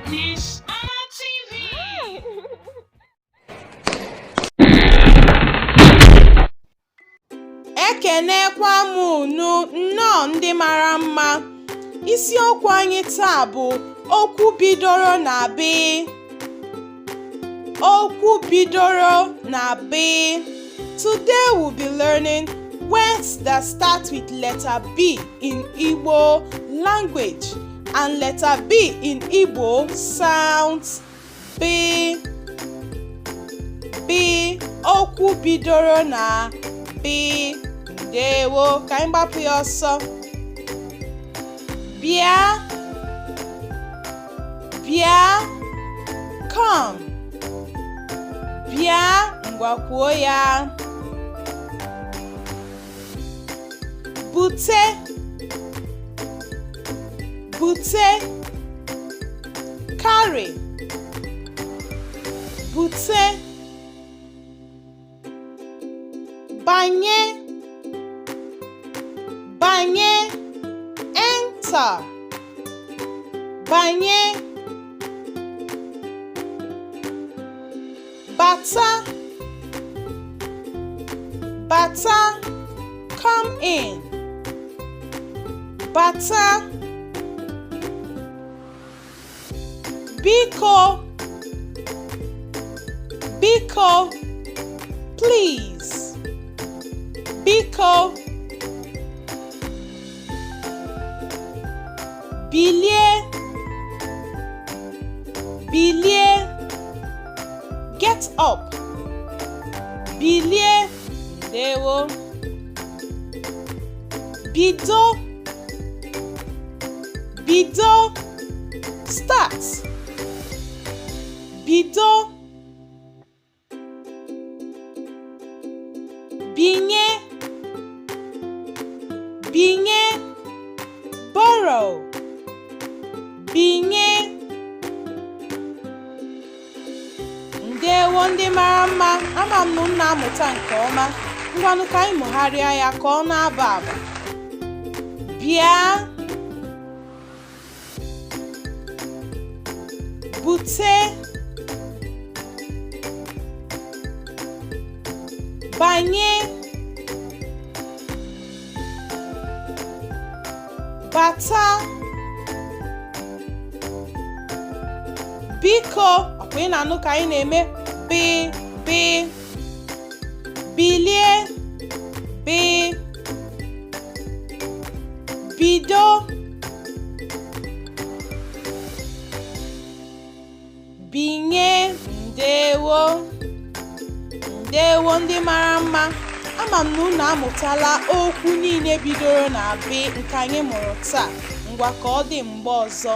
Miss Anna TV. Ekenekwa m unu nnọọ ndị mara mma. Isiokwu anyị taa bụ okwu bidoro na B. Okwu bidoro na B. Today we'll be learning words that start with letter B in Igbo language. And letter B in Igbo sounds B. B. Okwu bidoro na B. Ndewo, ka anyị gbapụ ya ọsọ. Bịa, bịa, come. Bịa, ngwa kwuo ya. Bute, bute, carry, bute. Banye, banye, enter, banye. Bata, bata, come in, bata. Biko, biko, please, biko. Bilie, bilie, get up, bilie. Ndewo. Bido, bido, start, bido. Binye, binye, borrow, binye. Ndewo ndị mara mma, ama m na unu na-amụta nke ọma. Ngwanụ, ka anyị mụgharịa ya ka ọ na-aba aba. Bịa, bute, banye, bata. Biko, ọkwa ị na-anụ ka anyị na-eme bi bi. Bilie, bi, bido, binye. Ndewo, ndewo ndị mara mma. Ama m na unu amụtala okwu niile bidoro na B nke anyị mụrụ taa. Ngwa, ka ọ dị mgbe ọzọ.